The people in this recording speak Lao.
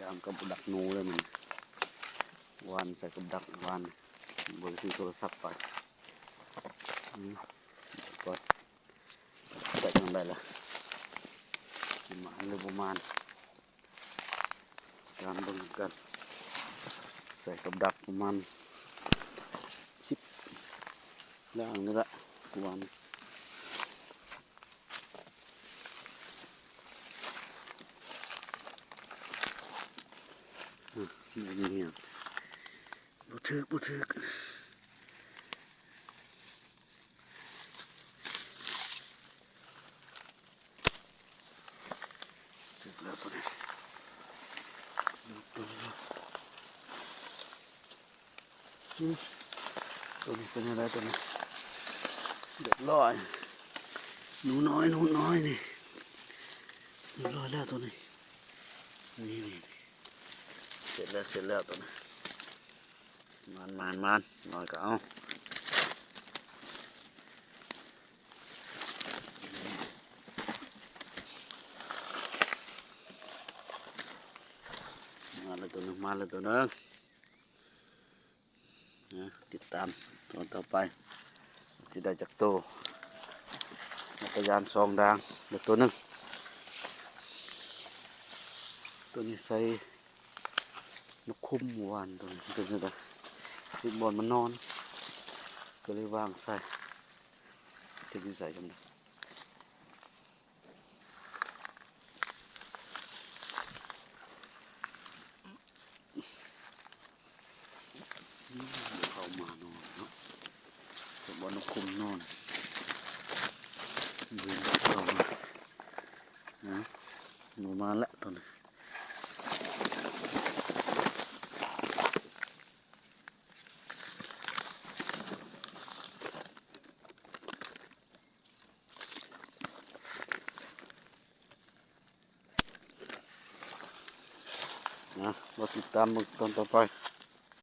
ຍາມກັບດັກໜູເລີຍມັນ ຫວ່ານໃສ່ກັບດັກ ຫວ່ານ ບໍ່ໄດ້ຖືໂທລະສັບໄປ ອືມ ກ່ອນ ໄດ້ຈັ່ງໃດລະ ຊິໝານຫຼືບໍ່ໝານ ຕາມເບິ່ງນຳກັນ ໃສ່ກັບດັກປະມານສິບຢ່າງນີ້ລະ ຫວ່ານ ອືມ ບໍ່ຖືກ ບໍ່ຖືກ ຖືກແລ້ວຕົວນີ້ ອືມ ຕົວນີ້ເປັນຈັ່ງໃດຕົວນີ້ ຮຽບຮ້ອຍ ໜູນ້ອຍ ໜູນ້ອຍນີ້ ຮຽບຮ້ອຍແລ້ວຕົວນີ້ ນີ້ ນີ້ ເສັດແລ້ວ ເສັດແລ້ວຕົວນີ້ ມານ ມານ ມານ ນ້ອຍກໍເອົາ ມາແລ້ວຕົວໜຶ່ງ ມາແລ້ວຕົວໜຶ່ງ ນະ ຕິດຕາມຕອນຕໍ່ໄປ ຊິໄດ້ຈັກໂຕ ຈັກກະຍານສອງດາງ ໄດ້ໂຕໜຶ່ງ ໂຕນີ້ໃສ່ ນົກຂຸມເມື່ອວານ ໂຕນີ້ເປັນຈັ່ງໃດ ເຫັນບ່ອນມັນນອນ ກໍເລີຍວາງໃສ່ ຈັກຊິໃສ່ຈັ່ງໃດ ເຂົ້າມານອນເນາະ ເຫັນບ່ອນນົກຂຸມນອນ ເຂົ້າມາ ນະ ບໍ່ມາແລ້ວໂຕນີ້. ນະ ມາຕິດຕາມເບິ່ງຕອນຕໍ່ໄປ